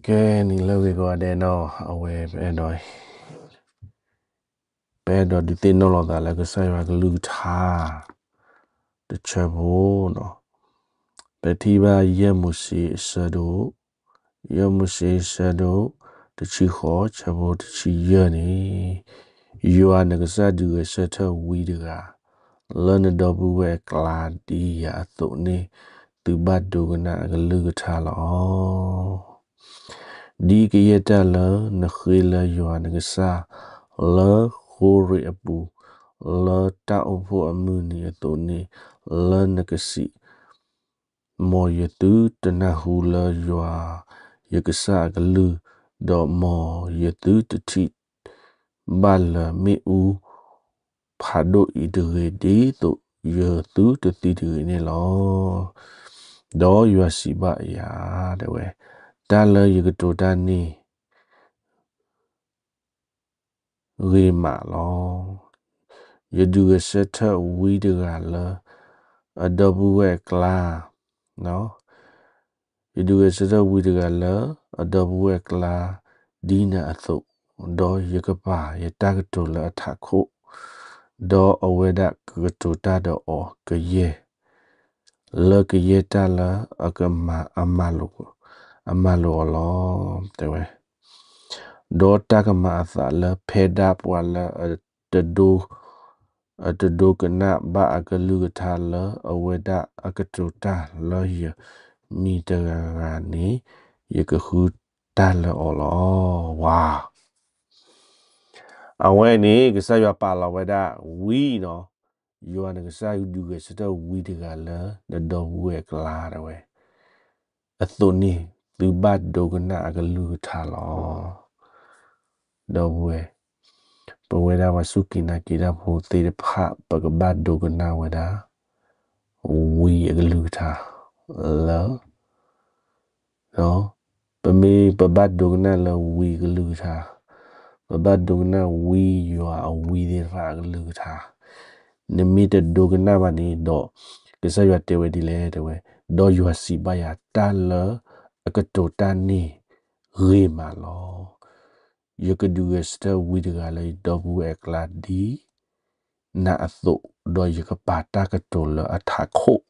ကဲ နံၤလၢအဂ့ၤကိးဂၤဒဲးနီၤ, အဝဲ ပအဲၣ်ဒိး ပအဲၣ်ဒိးဒုးသ့ၣ်နီၣ်လိာ်သးလၢကစၢ်ယွၤကလုၢ်ကထါ တဆၢဖိနီၤ, ပထံၣ်ဘၣ်ယဲၢ်မိၤၡ့အဆၢဒိၣ်, ယဲၢ်မိၤၡ့အဆၢဒိၣ် တဆံဃိး ဆၢဖိတဆံယဲၢ်န့ၣ်, ယွၤနကစၢ်ဒုးဂဲၤဆၢထၢၣ်ဝံတဂၤ လၢနဒီပုၢ်ဝဲၢ်အကျါဒ်ယၤအသိးန့ၣ် သုဘၣ်ဒိကနၣ်အကလုၢ်ကထါလီၤ. ဒ်ကယဲၢ်တၢ်လၢနဃ့လၢယွၤနကစၢ် လၢဃိရ့းအပူၤ လၢတၢ်အိၣ်ဖှိၣ်အမုၢ်နံၤအသိးန့ၣ် လၢနကစံး, မ်ယသုတနၢ်ဟူလၢယွၤယကစၢ်အကလုၢ်, ဒီးမ်ယသုတထံၣ်ဘၣ်လၢၤမ့ၣ်အူဖးဒိၣ်အံၤတဂ့ၤ ဒ်သိးယသုတသံတဂ့ၤန့ၣ်လီၤ. ဒီးယွၤစံးဘၣ်ယၤ, တဲဝဲ, တၢ်လၢယကတိၤတၢ်န့ၣ် ဂ့ၤမးလီၤ. ယဒုးဂဲၤဆၢထၢၣ်ဝံတဂၤလၢ အဒီပုၢ်ဝဲၢ်အကျါ, ယဒုးဂဲၤဆၢထၢၣ်ဝံတဂၤလၢ အဒီပုၢ်ဝဲၢ်အကျါ ဒ်နၤအသိး, ဒီးယကပာ်ယတၢ်ကတိၤလၢအထးခိၣ်, ဒီးအဝဲဒၣ်ကကတိၤတၢ်ဒီးအီၤကယဲၢ် လၢကယဲၢ်တၢ်လၢအကမၤ, အမၤလိာ်အီၤလီၤ, တဲဝဲ. ဒီးတၢ်ကမၤအသးလၢဖဲဒၣ်ပှၤလၢအတဒိ, အတဒိကနၣ်ဘၣ်အကလုၢ်ကထါလၢအဝဲဒၣ်အကတိၤတၢ်လၢယမံၤတဂၤဂၤန့ၣ်, ယကဃုတၢ်လၢအီၤလီၤ. ဝါ အဝဲန့ၣ် ကစၢ်ယွၤပာ်လီၤဝဲဒၣ်ဝံနီၤ, ယွၤနကစၢ်ဒုးဂဲၤဆၢထၢၣ်ဝံတဂၤလၢ နဒီပုၢ်ဝဲၢ်အကျါ တဲဝဲ, အသိးန့ၣ် သုဘၣ်ဒိကနၣ်အကလုၢ်ကထါလီၤ. ဒီပုၢ်ဝဲၢ်, ပဝဲဒၣ်ပှၤစူၢ်က့ၤနာ်က့ၤတၢ်ဖိသ့ၣ်တဖၣ် ပကဘၣ်ဒိကနၣ်ဝဲဒၣ် ဝံအကလုၢ်ကထါ လၢ ပမ့ၢ်ပဘၣ်ဒိကနၣ်လၢဝံအကလုၢ်ကထါ, ပဘၣ်ဒိကနၣ်ဝံယွၤအဝံသ့ၣ်တဖၣ်အကလုၢ်ကထါ, နမ့ၢ်တဒိကနၣ်ဘၣ်န့ၣ်ဒီး ကစၢ်ယွၤတဲဝဲဒ်လဲၣ် တဲဝဲ, ဒီးယွၤစံးဘၣ်ယၤ တၢ်လၢအကတိၤတၢ်န့ၣ်ဂ့ၤမးလီၤ. ယကဒုးဂဲၤဆၢထၢၣ်ဝံတဂၤလၢယဒီပုၢ်ဝဲၢ်အကျါဒ် နၤအသိး, ဒီးယကပာ်တၢ်ကတိၤလၢအထးခိၣ်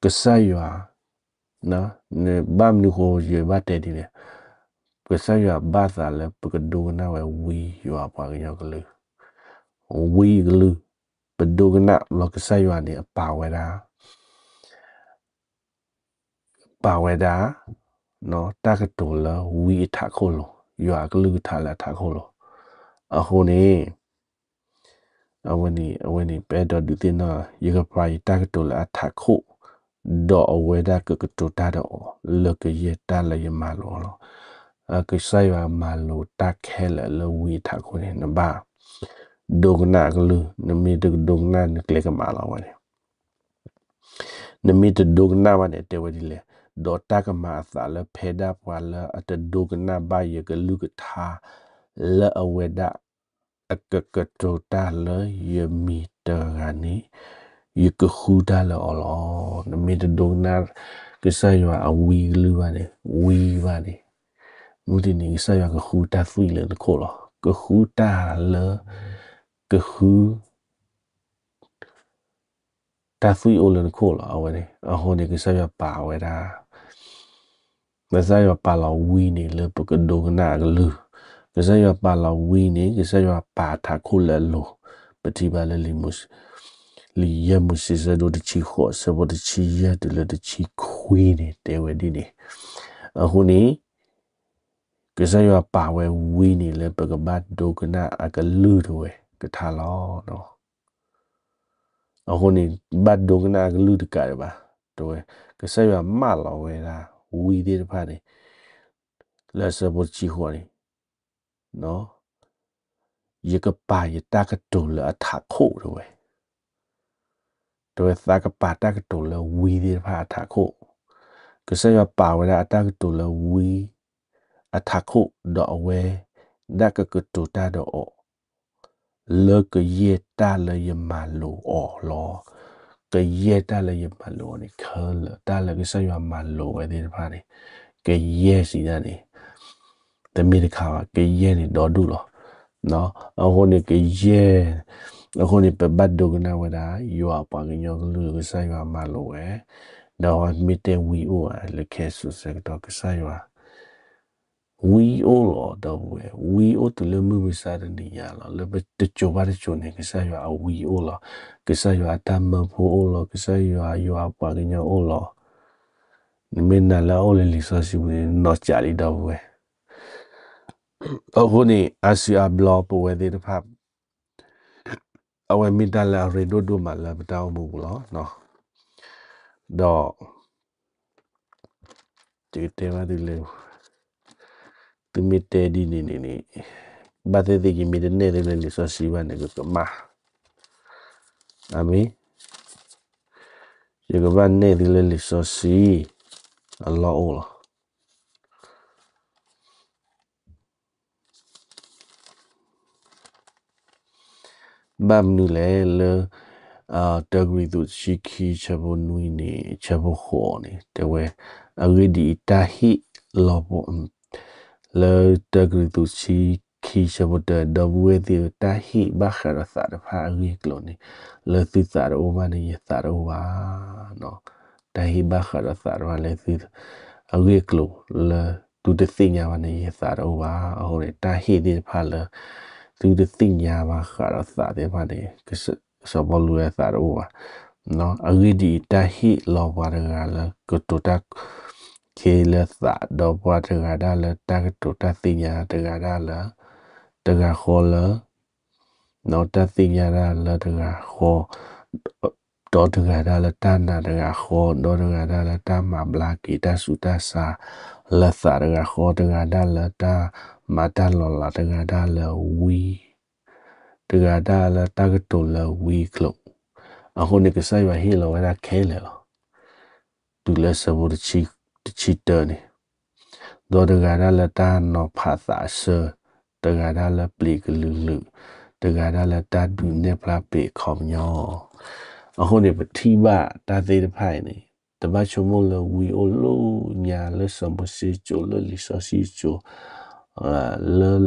ကစၢ်ယွၤ, ဘၣ်မနုၤဃိယဘၣ်တဲဒ်လဲၣ်, ကစၢ်ယွၤဘၣ်သးလၢပကဒိကနၣ်ဝဲဝံယွၤပှၤကညီကလုၢ်, ဝံအကလုၢ်, ပဒိကနၣ်လီၤကစၢ်ယွၤန့ၣ် အပာ်ဝဲဒၣ် ပာ်ဝဲဒၣ် တၢ်ကတိၤလၢဝံအထးခိၣ်လီၤ, ယွၤအကလုၢ်ကထါလၢအထးခိၣ်လီၤ. အဃိန့ၣ် အဝဲန့ၣ် အဝဲန့ၣ် ပအဲၣ်ဒိးဒုးသ့ၣ်နီၣ်, ယကပာ်ယတၢ်ကတိၤလၢအထးခိၣ်, ဒီးအဝဲဒၣ်ကကတိၤတၢ်ဒီးအီၤ လၢကယဲၢ်တၢ်လၢယမၤလိာ်အီၤလီၤ. ကစၢ်ယွၤမၤလိာ်တၢ်ခဲလၢာ်လၢဝံအထးခိၣ်န့ၣ် နဘၣ်ဒိကနၣ်အကလုၢ်, နမ့ၢ်တကဒိကနၣ် နကျဲကမးလီၤဝဲန့ၣ် နမ့ၢ်တဒိကနၣ်ဘၣ်န့ၣ် တဲဝဲဒ်လဲၣ်, ဒီးတၢ်ကမၤအသးလၢဖဲဒၣ်ပှၤလၢအတဒိကနၣ်ဘၣ်ယကလုၢ်ကထါ လၢအဝဲဒၣ်အကကတိၤတၢ်လၢယမံၤတဂၤန့ၣ် ယကဃုတၢ်လၢအီၤလီၤ. နမ့ၢ်တဒိကနၣ်ကစၢ်ယွၤအဝံအကလုၢ်ဘၣ်န့ၣ်, ဝံဘၣ်န့ၣ်, မုၢ်တနံၤကစၢ်ယွၤကဃုတၢ်သွံၣ်လၢနခိၣ်လီၤ. ကဃုတၢ်လၢ ကဃု တၢ်သွံၣ်အိၣ်လၢနခိၣ်လီၤ. အဝဲန့ၣ် အဃိန့ၣ် ကစၢ်ယွၤပာ်ဝဲဒၣ်, ကစၢ်ယွၤပာ်လီၤဝံန့ၣ်လၢပကဒိကနၣ်အကလုၢ်, ကစၢ်ယွၤပာ်လီၤဝံန့ၣ် ကစၢ်ယွၤပာ်ထးခိၣ်လၢအလိၤ, ပထံၣ်ဘၣ်လၢ လံာ်ယဲၢ်မိၤၡ့ဆၢဒိၣ်တဆံဃိး ဆၢဖိတဆံယဲၢ်တုၤလၢတဆံခွံန့ၣ် တဲဝဲဒ်န့ၣ်, အဃိန့ၣ် ကစၢ်ယွၤပာ်ဝဲဝံန့ၣ်လၢပကဘၣ်ဒိကနၣ်အကလုၢ်တဝဲကထါလီၤ. အဃိန့ၣ် ဘၣ်ဒိကနၣ်အကလုၢ်တကးဒံးဘၣ်, တဝဲ, ကစၢ်ယွၤမၢလီၤဝဲဒၣ် ဝံသ့ၣ်တဖၣ်န့ၣ် လၢအဆၢဖိတဆံဃိးန့ၣ် ယကပာ်ယတၢ်ကတိၤလၢအထးခိၣ်တဝဲ, တဝဲသးကပာ်တၢ်ကတိၤလၢဝံသ့ၣ်တဖၣ်အထးခိၣ်, ကစၢ်ယွၤပာ်ဝဲဒၣ်အတၢ်ကတိၤလၢဝံ အထးခိၣ် ဒီးအဝဲဒၣ်ကကတိၤတၢ်ဒီးအီၤ လၢကယဲၢ်တၢ်လၢယမၤလိာ်အီၤလီၤ. ကယဲၢ်တၢ်လၢယမၤလိာ်အီၤန့ၣ် ခဲလၢာ်တၢ်လၢကစၢ်ယွၤမၤလိာ်ဝဲသ့ၣ်တဖၣ်န့ၣ် ကယဲၢ်စံးဒၣ်န့ၣ် တမ့ၢ်တခါဘၣ်, ကယဲၢ်န့ၣ်ဒီဒူၣ်လီၤ. အဃိန့ၣ်ကယဲၢ်, အဃိန့ၣ် ပဘၣ်ဒိကနၣ်ဝဲဒၣ် ယွၤအပှၤကညီကလုၢ် ကစၢ်ယွၤမၤလိာ်ဝဲ, ဒီးမ့ၢ်တဲဝံအိၣ်ဧါ လၢခဲစိၤဆၢကတီၢ် ကစၢ်ယွၤ ဝံအိၣ်လီၤ ဒီပုၢ်ဝဲၢ်, ဝံအိၣ်တုၤလၢမုၢ်မဆါတနံၤညါလီၤ. လၢပတစိၤဘၣ်တစိၤန့ၣ် ကစၢ်ယွၤအဝံအိၣ်လီၤ. ကစၢ်ယွၤအတၢ်မၢဖိအိၣ်လီၤ. ကစၢ်ယွၤ ယွၤအပှၤကညီအိၣ်လီၤ. နမ့ၢ်နာ်လၢအအိၣ်လၢလံာ်စီဆှံပူၤန့ၣ် နီၢ်ကးလံ ဒီပုၢ်ဝဲၢ်. အဃိန့ၣ် အါစုအါဘျီပဝဲသ့ၣ်တဖၣ် အဝဲမ့ၢ်တၢ်လၢအရ့ဒိၣ်ဒိၣ်မးလၢပတၢ်အိၣ်မူပူၤလီၤ. ဒီး ယကတဲဘၣ်သုလၢ သုမ့ၢ်တဲဒ်န့ၣ်န့ၣ်န့ၣ် ဘၣ်သ့ၣ်သ့ၣ်ယမ့ၢ်တနဲၣ်သုလၢလံာ်စီဆှံဘၣ်န့ၣ် ကကမၣ်. အၤမ့ၣ်. ယကဘၣ်နဲၣ်သုလၢလံာ်စီဆှံ အလီၢ်အိၣ်လီၤ. ဘၣ်မနုၤလဲၣ်လၢ တၢကရံၣ်သူးတဆံခံ ဆၢဖိနွံန့ၣ် ဆၢဖိဃိးန့ၣ် တဲဝဲ, အဂ့ၢ်ဒ်အံၤ တၢ်ဟ့ၣ်လီၤပှၤ လၢတၢကရံၣ်သူးတဆံခံ ဆၢဖိတၢ, ဒီပုၢ်ဝဲၢ်သ့ၣ်ဧၢ, တၢ်ဟ့ၣ်ဘၣ်ဃးဒီးသးတဖၣ်အဂ့ၢ်အကျိၤန့ၣ် လၢသုသးတအိၣ်ဘၣ်န့ၣ် ယသးတအိၣ်ဘၣ်. တၢ်ဟ့ၣ်ဘၣ်ဃးဒီးသးတဖၣ်လၢသု အဂ့ၢ်အကျိၤလၢသုတသ့ၣ်ညါဘၣ်န့ၣ် ယသးတအိၣ်ဘၣ်. အဃိန့ၣ် တၢ်ဟ့ၣ်သ့ၣ်တဖၣ်လၢ သုတသ့ၣ်ညါဘၣ်ဃးဒီးသးသ့ၣ်တဖၣ်န့ၣ် စီၤပီလူးအသးတအိၣ်ဘၣ်. အဂ့ၢ်ဒ်အံၤ, တၢ်ဟ့ၣ်လီၤပှၤတဂၤလၢကတိၤတၢ် ခ့လၢသး, ဒီးပှၤတဂၤဒၣ်လၢတၢ်ကတိၤတၢ်သ့ၣ်ညါတဂၤဒၣ်လၢ တဂၤဃီလၢ ဒီးတၢ်သ့ၣ်ညါဒၣ်လၢတဂၤဃီ, ဒီးတဂၤဒၣ်လၢတၢ်နာ်တဂၤဃီ, ဒီးတဂၤဒၣ်လၢတၢ်မၤဘျါက့ၤတၢ်ဆူးတၢ်ဆါလၢသးတဂၤဃီ, တဂၤဒၣ်လၢတၢ်မၤတၢ်လီၤလး, တဂၤဒၣ်လၢဝံ, တဂၤဒၣ်လၢတၢ်ကတိၤလၢဝံအကျိၤ. အဃိန့ၣ် ကစၢ်ယွၤဟ့ၣ်လီၤဝဲဒၣ်ခဲလၢာ်လီၤ. တုၤလၢဆၢဖိတဆံတၢန့ၣ်, ဒီးတဂၤဒၣ်လၢတၢ်နီၤဖးသးအဆၢ, တဂၤဒၣ်လၢပျ့ၤကလုာ်လုာ်, တဂၤဒၣ်လၢတၢ်ဒုးနဲၣ်ဖျါပှၤအခီပညီ. အဃိန့ၣ် ပထံၣ်ဘၣ်တၢ်သ့ၣ်တဖၣ်အံၤန့ၣ် တဘၣ်ဆိကမိၣ်လၢဝံအိၣ်လၢညါလၢစီၤမိၤၡ့ကၠိ လၢလံာ်စီဆှံကၠိ, လၢ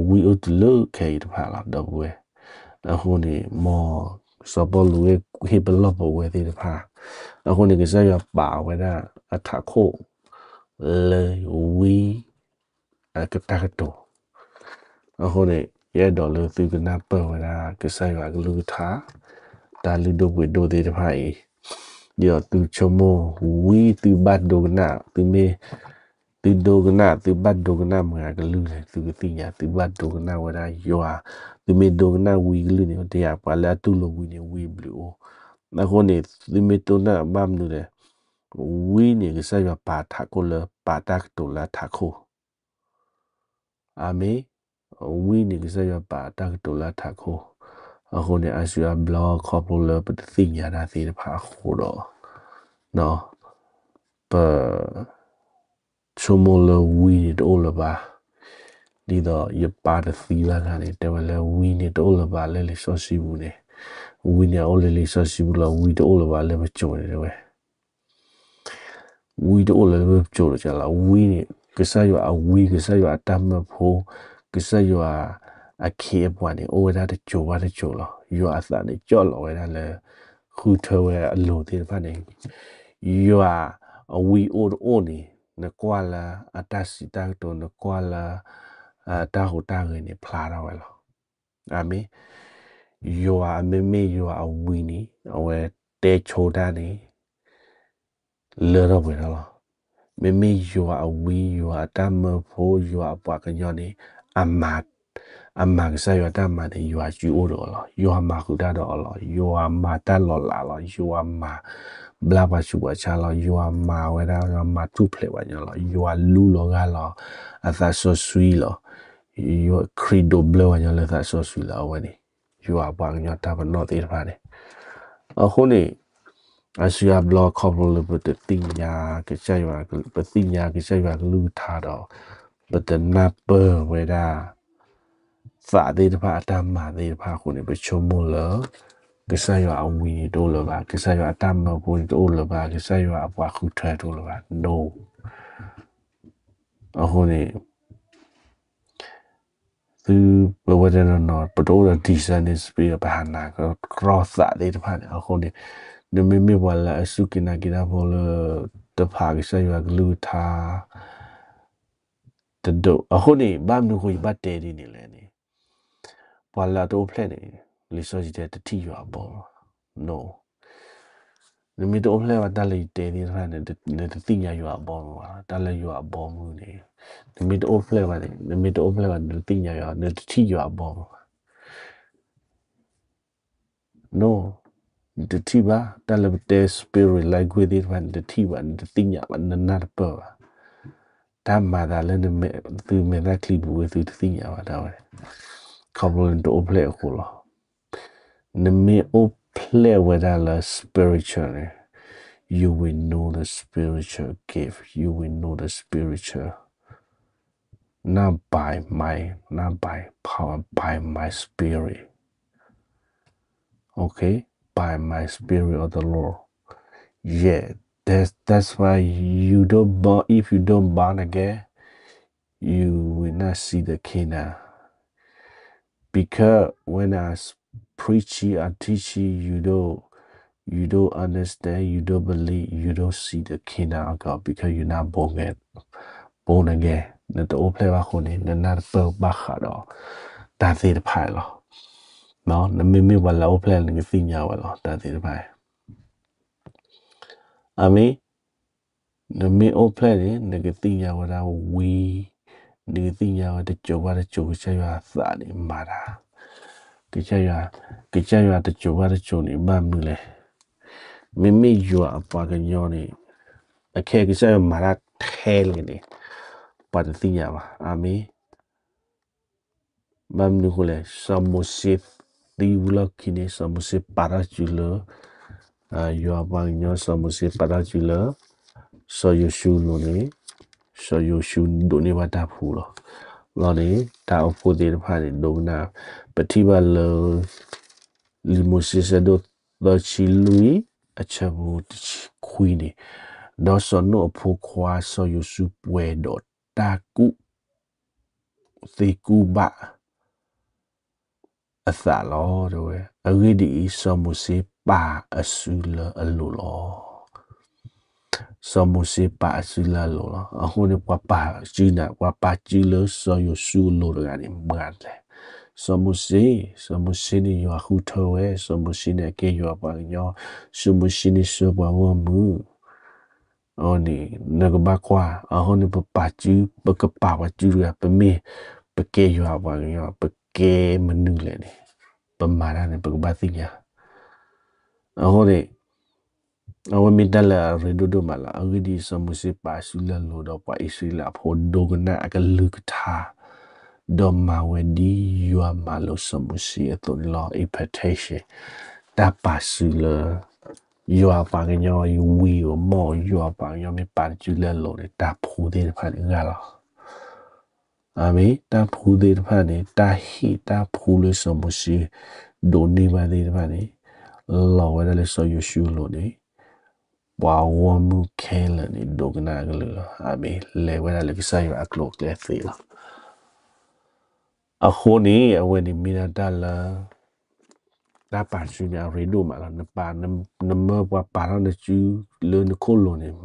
ဝံအိၣ်တုၤလၢခဲအံၤတဖၣ်လီၤ ဒီပုၢ်ဝဲၢ်. အဃိန့ၣ် မ်စီၤပီလူးဟ့ၣ်ပလီၢ်ပဝဲသ့ၣ်တဖၣ်, အဃိန့ၣ် ကစၢ်ယွၤပာ်ဝဲဒၣ်အထးခိၣ် လၢဝံအတၢ်ကတိၤ. အဃိန့ၣ် ယအဲၣ်ဒိးလၢသုကနၢ်ပၢၢ်ဝဲဒၣ် ကစၢ်ယွၤအကလုၢ်ကထါ တၢ်လုၢ်ဒိၣ်ပှ့ၤဒိၣ်သ့ၣ်တဖၣ်အံၤ, ဒ်သိးသုဆိကမိၣ်ဝံသုဘၣ်ဒိကနၣ်, သုမ့ၢ် သုဒိကနၣ်, သုဘၣ်ဒိကနၣ်မတၤကလုၢ်လဲၣ် သုကသ့ၣ်ညါ, သုဘၣ်ဒိကနၣ်ဝဲဒၣ်ယွၤ, သုမ့ၢ်ဒိကနၣ်ဝံကလုၢ်န့ၣ် တယၤပှၤလၢအတူၢ်လိာ်ဝံန့ၣ် ဝံဘျုးအိၣ်. အဃိန့ၣ် သုမ့ၢ်တိၢ်နၢ်ဘၣ်မနုၤလဲၣ်, ဝံန့ၣ် ကစၢ်ယွၤပာ်ထးခိၣ်လၢ ပာ်တၢ်ကတိၤလၢအထးခိၣ် အၤမ့ၣ်. ဝံန့ၣ် ကစၢ်ယွၤပာ်တၢ်ကတိၤလၢအထးခိၣ်. အဃိန့ၣ် အါစုအါဘျီခီဖျိလၢပတသ့ၣ်ညါတၢ်သ့ၣ်တဖၣ်အဃိဒီး ပ ဆိကမိၣ်လၢဝံန့ၣ်တအိၣ်လၢၤဘၣ်, ဒ်သိးယပၢ်တသံဘၣ်ခါန့ၣ် တဲဝဲလၢဝံန့ၣ်တအိၣ်လၢၤဘၣ်လၢလံာ်စီဆှံပူၤန့ၣ်, ဝံန့ၣ်အအိၣ်လၢလံာ်စီဆှံပူၤလီၤ, ဝံတအိၣ်လၢၤဘၣ်လၢပစိၤန့ၣ်တဲဝဲ ဝံတအိၣ်လၢၤလၢပစိၤဒီးကလီၤ. ဝံန့ၣ် ကစၢ်ယွၤအဝံ, ကစၢ်ယွၤအတၢ်မၢဖိ, ကစၢ်ယွၤအခ့အပှၤန့ၣ် အိၣ်ဝဲဒၣ်တစိၤဘၣ်တစိၤလီၤ. ယွၤအသးန့ၣ် ကၠီၣ်လီၤဝဲဒၣ်လၢ ဃုထၢဝဲအလိၤသ့ၣ်တဖၣ်န့ၣ်, ယွၤအဝံအိၣ်တအိၣ်န့ၣ် နကွၢ်လၢအတၢ်စံးတၢ်ကတိၤ, နကွၢ်လၢ တၢ်ဟူးတၢ်ဂဲၤန့ၣ် ဖျါထီၣ်ဝဲလီၤ. အၤမ့ၣ်. ယွၤအမ့မ့ၢ်ယွၤအဝံန့ၣ် အဝဲတဲဆိတၢ်န့ၣ် လၢထီၣ်ပှဲၤထီၣ်လီၤ. မ့မ့ၢ်ယွၤအဝံ, ယွၤအတၢ်မၢဖိ, ယွၤအပှၤကညီန့ၣ် အမၤ, အမၤကစၢ်ယွၤတၢ်မၤန့ၣ် ယွၤစုအိၣ်ဒီးအီၤလီၤ. ယွၤမၤဃုာ်တၢ်ဒီးအီၤလီၤ. ယွၤမၤတၢ်လီၤလးလီၤ. ယွၤမၤဘျါပှၤဆူးပှၤဆါလီၤ. ယွၤမၤဝဲဒၣ် ယွၤမၤထူၣ်ဖျဲးပှၤညီလီၤ. ယွၤလူလီၤဂၢ်လီၤ အသးစီဆှံလီၤ. ယွၤခရံာ်ဒိးဘျၢပှၤညီလၢသးစီဆှံလီၤ. အဝဲန့ၣ် ယွၤအပှၤကညီတၢ်ပနီၣ်သ့ၣ်တဖၣ်န့ၣ်. အဃိန့ၣ် အါစုအါဘျီခီဖျိလၢပတသ့ၣ်ညါကစၢ်ယွၤ, ပသ့ၣ်ညါကစၢ်ယွၤကလုၢ်ကထါဒီး ပတနၢ်ပၢၢ်ဝဲဒၣ် သးသ့ၣ်တဖၣ်အတၢ်မၤသ့ၣ်တဖၣ်အဃိန့ၣ် ပဆိကမိၣ်လၢ ကစၢ်ယွၤအဝံန့ၣ်တအိၣ်လၢၤဘၣ်, ကစၢ်ယွၤအတၢ်မၢဖိန့ၣ်တအိၣ်လၢၤဘၣ်, ကစၢ်ယွၤအပှၤဃုထၢတအိၣ်လၢၤဘၣ်. No. အဃိန့ၣ် သုပဝဲတနီၤနီၤ ပတအိၣ်ဒီး discerning spirit ပဟးနာ်ကရီသးသ့ၣ်တဖၣ်န့ၣ် အဃိန့ၣ် နမ့မ့ၢ်ပှၤလၢအစူၢ်က့ၤနာ်က့ၤတၢ်ဖိလၢ တဖးကစၢ်ယွၤကလုၢ်ကထါ တဒိး အဃိန့ၣ် ဘၣ်မနုၤဃိယဘၣ်တဲဒ်န့ၣ်လဲၣ်န့ၣ် ပှၤလၢအတအိၣ်ဖျဲၣ်န့ၣ် လံာ်စီဆှံတဲတထံၣ်ယွၤအဘီ No. နမ့ၢ်တအိၣ်ဖျဲၣ်ဘၣ်တၢ်လၢယတဲသ့ၣ်တဖၣ်န့ၣ် နတသ့ၣ်ညါယွၤအဘီမုၢ်ဘၣ်. တၢ်လၢယွၤအဘီမုၢ်န့ၣ် နမ့ၢ်တအိၣ်ဖျဲၣ်ဘၣ်န့ၣ် နမ့ၢ်တအိၣ်ဖျဲၣ်ဘၣ် နတသ့ၣ်ညါယွၤ နတထံၣ်ယွၤအဘီမုၢ်ဘၣ်. No, နတထံၣ်ဘၣ် တၢ်လၢပတဲ spirit language သ့ၣ်တဖၣ် နတထံၣ်ဘၣ် နတသ့ၣ်ညါဘၣ် နနၢ်တပၢၢ်ဘၣ်. တၢ်မၤသးလၢနမဲာ် သုမဲာ်သၣ်ချံပူၤဝဲ သုတသ့ၣ်ညါဘၣ် တၢ်ဝဲ ခီဖျိနတအိၣ်ဖျဲၣ်အဃိလီၤ. နမ့ၢ်အိၣ်ဖျဲၣ်ဝဲဒၣ်လၢ spiritual န့ၣ် you will know the spiritual gift, you will know the spiritual, not by my, not by power, by my spirit. Okay, by my spirit of the Lord. Yeah, that's that's why you don't born, if you don't born again, you will not see the kingdom. Because when I preaching, I teaching, you don't you don't understand, you don't believe, you don't see the kingdom of God because you're not born again. Born again. နတအိၣ်ဖျဲၣ်ဘၣ်အဃိန့ၣ် နနၢ်တပၢၢ်ဘၣ်ဃးဒီး တၢ်သ့ၣ်တဖၣ်လီၤ. နမ့မ့ၢ်ပှၤလၢအအိၣ်ဖျဲၣ် နကသ့ၣ်ညါဝဲလီၤ တၢ်သ့ၣ်တဖၣ်. အမ့ၢ် နမ့ၢ်အိၣ်ဖျဲၣ်န့ၣ် နကသ့ၣ်ညါဝဲဒၣ်ဝံၤ နကသ့ၣ်ညါဝဲတစိၤဘၣ်တစိၤ ကစၢ်ယွၤအသးန့ၣ်မၤတၢ်, ကစၢ်ယွၤ ကစၢ်ယွၤတစိၤဘၣ်တစိၤန့ၣ် ဘၣ်မနုၤလဲၣ်. မ့မ့ၢ်ယွၤအပှၤကညီန့ၣ် အခဲကစၢ်ယွၤမၤတၢ်ထဲလဲၣ်န့ၣ် ပှၤတသ့ၣ်ညါဘၣ်. အမ့ၢ် ဘၣ်မနုၤအဃိလဲၣ်, စီၤမိၤၡ့သံဝံၤလီၢ်ခံန့ၣ် စီၤမိၤၡ့ပာ်ထီၣ်စုလၢ ယွၤအပှၤကညီ စီၤမိၤၡ့ပာ်ထီၣ်စုလၢ စီၤယိၤၡူအလိၤန့ၣ် စီၤယိၤၡူဒိးန့ၢ်ဘၣ်တၢ်ဖှူလီၤ. လီၤန့ၣ် တၢ်အိၣ်ဖှိၣ်သ့ၣ်တဖၣ်န့ၣ် ဒိကနၣ် ပထံၣ်ဘၣ်လၢ လံာ်မိၤၡ့ဆၢဒိၣ်သၢဆံလွံၢ် အဆၢဖိတဆံခွံန့ၣ်, ဒီးစီၤနိၣ်အဖိခွါစီၤယိၤၡူပှဲၤဒီးတၢ်ကူၣ်သ့ကူၣ်ဘၣ်အသးလီၤ တဲဝဲ. အဂ့ၢ်ဒ်အံၤ, စီၤမိၤၡ့ပာ်အစုလၢအလိၤလီၤ. စီၤမိၤၡ့ပာ်အစုလၢအလိၤလီၤ. အဃိန့ၣ် ပှၤပာ်စုန့ၣ် ပှၤပာ်စုလၢစီၤယိၤၡူအလိၤတဂၤန့ၣ် မတၤလဲၣ်. စီၤမိၤၡ့, စီၤမိၤၡ့န့ၣ်ယွၤဃုထၢဝဲ, စီၤမိၤၡ့န့ၣ်အကဲယွၤပှၤကညီ, စီၤမိၤၡ့န့ၣ်ဆှၢပှၤဂီၢ်မုၢ် အဃိန့ၣ် နကဘၣ်ကွၢ်, အဃိန့ၣ် ပပာ်စု, ပကပာ်ပှၤစုတဂၤ, ပမ့ၢ် ပကဲယွၤပှၤကညီ, ပကဲမနုၤလဲၣ်န့ၣ်, ပမၤတၢ်န့ၣ် ပကဘၣ်သ့ၣ်ညါ. အဃိန့ၣ် အဝဲမ့ၢ်တၢ်လၢအရ့ဒိၣ်ဒိၣ်မးလီၤ. အဂ့ၢ်ဒ်အံၤ, စီၤမိၤၡ့ပာ်စုလၢအလိၤဒီး ပှၤအံၣ်စရ့လးဖိဒိကနၣ်အကလုၢ်ကထါ, ဒီးမၤဝဲဒ်ယွၤမၤလိာ်စီၤမိၤၡ့အသိးန့ၣ်လီၤ. Impartation, တၢ်ပာ်စုလၢ ယွၤပှၤကညီအံၤဝံၤအီၤ မ်ယွၤပှၤကညီမ့ၢ်ပာ်စုလၢအလိၤန့ၣ် တၢ်ဖှူသ့ၣ်တဖၣ်န့ၣ်ဂၢ်လီၤ. အမ့ၢ်တၢ်ဖှူသ့ၣ်တဖၣ်န့ၣ် တၢ်ဟ့ၣ်တၢ်ဖှူလၢစီၤမိၤၡ့ ဒိးန့ၢ်ဘၣ်သ့ၣ်တဖၣ်န့ၣ် လီၤဝဲဒၣ်လၢစီၤယိၤၡူအလိၤန့ၣ် ပှၤဂီၢ်မုၢ်ခဲလၢာ်န့ၣ် ဒိကနၣ်အကလုၢ်လီၤ. အမ့ၢ်လဲၤဝဲဒၣ်လၢကစၢ်ယွၤအကျိၤအကျဲသ့လီၤ. အဃိန့ၣ် အဝဲန့ၣ်မ့ၢ်ဒၣ်တၢ်လၢ တၢ်ပာ်စုန့ၣ် အရ့ဒိၣ်မးလီၤ. နပာ်, နမၢပှၤပာ်ထီၣ်နစုလၢနခိၣ်လိၤန့ၣ်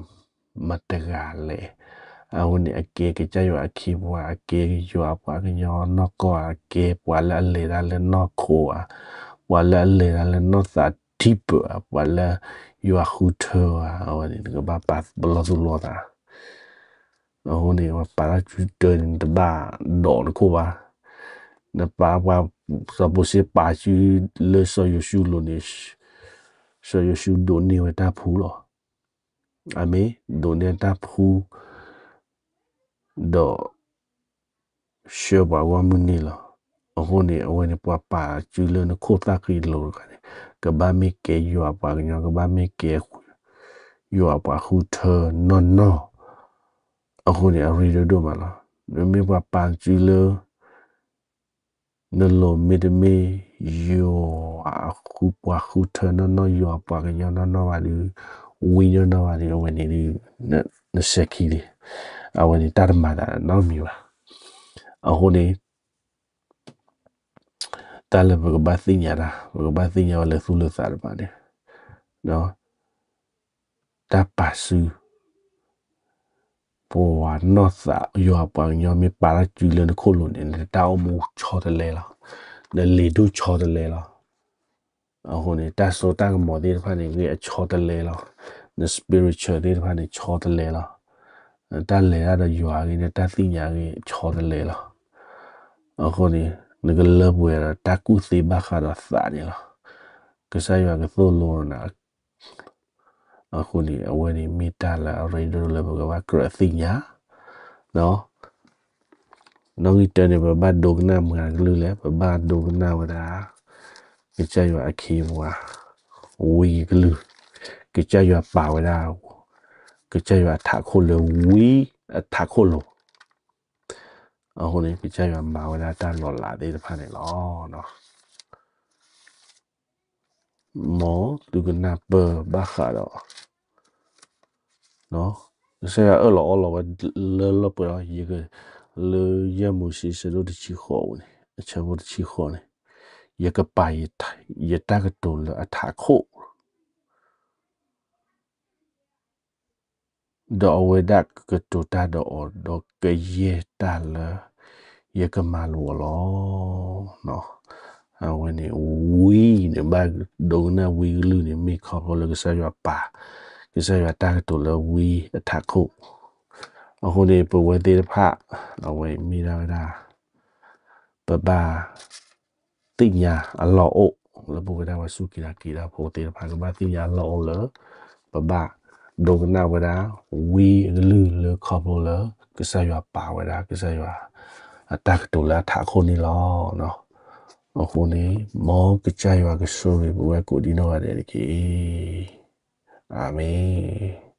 မတဂၤလဲၣ်. အဃိန့ၣ် အကဲကစၢ်ယွၤအခ့အပှၤ, အကဲယွၤပှၤကညီနီၢ်ကီၢ်ဧါ, အကဲပှၤလၢအလဲၤတၢ်လၢနီၢ်ခိဧါ, ပှၤလၢအလဲၤတၢ်လၢနီၢ်သးထံပၢၢ်ဧါ, ပှၤလၢယွၤဃုထၢဧါ, အဝဲန့ၣ် နကဘၣ်ပာ်ပလီၢ်သူၣ်လီၤသး အဃိန့ၣ် ပှၤပာ်ထီၣ်စုတၢန့ၣ် နတဘၣ်ဒိးနခိၣ်ဘၣ်. နပာ်ပှၤ စီၤမိၤၡ့ပာ်စုလၢစီၤယိၤၡူအလိၤန့ၣ် စီၤယိၤၡူဒိးန့ၢ်ဝဲတၢ်ဖှူလီၤ. အမ့ၢ်ဒိးန့ၢ်တၢ်ဖှူ ဒီး ဆှၢပှၤဂီၢ်မုၢ်န့ၣ်လီၤ. အဃိန့ၣ် အဝဲန့ၣ် ပှၤပာ်စုလၢနခိၣ်သၣ်ဃံအလိၤတဂၤန့ၣ် ကဘၣ်မ့ၢ်ကဲယွၤပှၤကညီ, ကဘၣ်မ့ၢ်ကဲ ယွၤပှၤဃုထၢနီၢ်နီၢ်. အဃိန့ၣ် အရ့ဒိၣ်ဒိၣ်မးလီၤ. မ့မ့ၢ်ပှၤပာ်စုလၢ နလိၤမ့တမ့ၢ် ယွၤအဃုပှၤဃုထၢနီၢ်နီၢ်, ယွၤပှၤကညီနီၢ်နီၢ်ဘၣ်ဒီး ဝံနီၢ်နီၢ်ဘၣ်ဒီး အဝဲန့ၣ်ဒီး နစဲးခံန့ၣ်, အဝဲန့ၣ်တၢ်တမၤသးနီတမံၤဘၣ်. အဃိန့ၣ် တၢ်လၢပကဘၣ်သ့ၣ်ညါတၢ်, ပကဘၣ်သ့ၣ်ညါဝဲလၢသူၣ်လၢသးတဖၣ်န့ၣ်, တၢ်ပာ်စု ပှၤနီၢ်သး ယွၤပှၤကညီမ့ၢ်ပာ်ထီၣ်စုလၢနခိၣ်လိၤန့ၣ် နတၢ်အိၣ်မူဆီတလဲလီၤ, နလံာ်ဒိၣ်ဆီတလဲလီၤ. အဃိန့ၣ် တၢ်စိတၢ်ကမီၤသ့ၣ်တဖၣ်န့ၣ် ဂ့ၢ်အဆီတလဲလီၤ. န spiritual သ့ၣ်တဖၣ်န့ၣ် ဆီတလဲလီၤ. တၢ်လဲၤတၢ်ဒီးယွၤအဂ့ၢ်န့ၣ် တၢ်သ့ၣ်ညါအဂ့ၢ် ဆီတလဲလီၤ. အဃိန့ၣ် နကလၢပှဲၤဒီးတၢ်ကူၣ်သ့ဘၣ်ဃးဒီးသးန့ၣ်လီၤ. ကစၢ်ယွၤကသိၣ်လိနၤ အဃိန့ၣ် အဝဲန့ၣ်မ့ၢ်တၢ်လၢအရ့ဒိၣ်လၢပကဘၣ်ကြၢးသ့ၣ်ညါ, နီၣ်ဂံၢ်တၢန့ၣ် ပဘၣ်ဒိကနၣ်မတၤကလုၢ်လဲၣ်, ပဘၣ်ဒိကနၣ်ဝဲဒၣ် ကစၢ်ယွၤအခ့အပှၤ ဝံအကလုၢ်, ကစၢ်ယွၤပာ်ဝဲဒၣ် ကစၢ်ယွၤအထးခိၣ်လၢဝံအထးခိၣ်လိၤ, အဃိန့ၣ် ကစၢ်ယွၤမၤဝဲဒၣ်တၢ်လီၤလးသ့ၣ်တဖၣ်န့ၣ်လီၤ. မ်သုကနၢ်ပၢၢ်ဘၣ်ဃးဒီး ကစၢ်ယွၤအၢၣ်လီၤအီလီၤဝဲလၢလီၢ်ပှဲၤလီၤ. ယက လၢယဲၢ်မိၤၡ့ဆၢဒိၣ်တဆံဃိးန့ၣ် အဆၢဖိတဆံဃိးန့ၣ်, ယကပာ်ယတၢ်ကတိၤလၢအထးခိၣ် ဒီးအဝဲဒၣ်ကကတိၤတၢ်ဒီးအီၤ, ဒီးကယဲၢ်တၢ်လၢယကမၤလိာ်အီၤလီၤ. အဝဲန့ၣ် ဝံန့ၣ် ဘၣ်ဒိကနၣ်ဝံအကလုၢ်န့ၣ် မ့ၢ်ခီဖျိလၢကစၢ်ယွၤပာ် ကစၢ်ယွၤတၢ်ကတိၤလၢဝံအထးခိၣ်. အဃိန့ၣ် ပဝဲသ့ၣ်တဖၣ် အဝဲမ့ၢ်ဒၣ်ဝဲဒၣ် ပဘၣ်သ့ၣ်ညါအလီၢ်အိၣ် လၢပဝဲဒၣ်ပှၤစူၢ်က့ၤနာ်က့ၤတၢ်ဖိသ့ၣ်တဖၣ် ကဘၣ်သ့ၣ်ညါအလီၢ်အိၣ်လၢ ပဘၣ်ဒိကနၣ်ဝဲဒၣ် ဝံအကလုၢ်လၢခီဖျိလၢ ကစၢ်ယွၤပာ်ဝဲဒၣ် ကစၢ်ယွၤအတၢ်ကတိၤလၢအထးခိၣ်န့ၣ်လီၤ. အဃိန့ၣ် မ်ကစၢ်ယွၤကဆိၣ်ဂ့ၤပဝဲကိးဒံနီၢ်ဂၤဒဲးတက့ၢ်. အၤမ့ၣ်.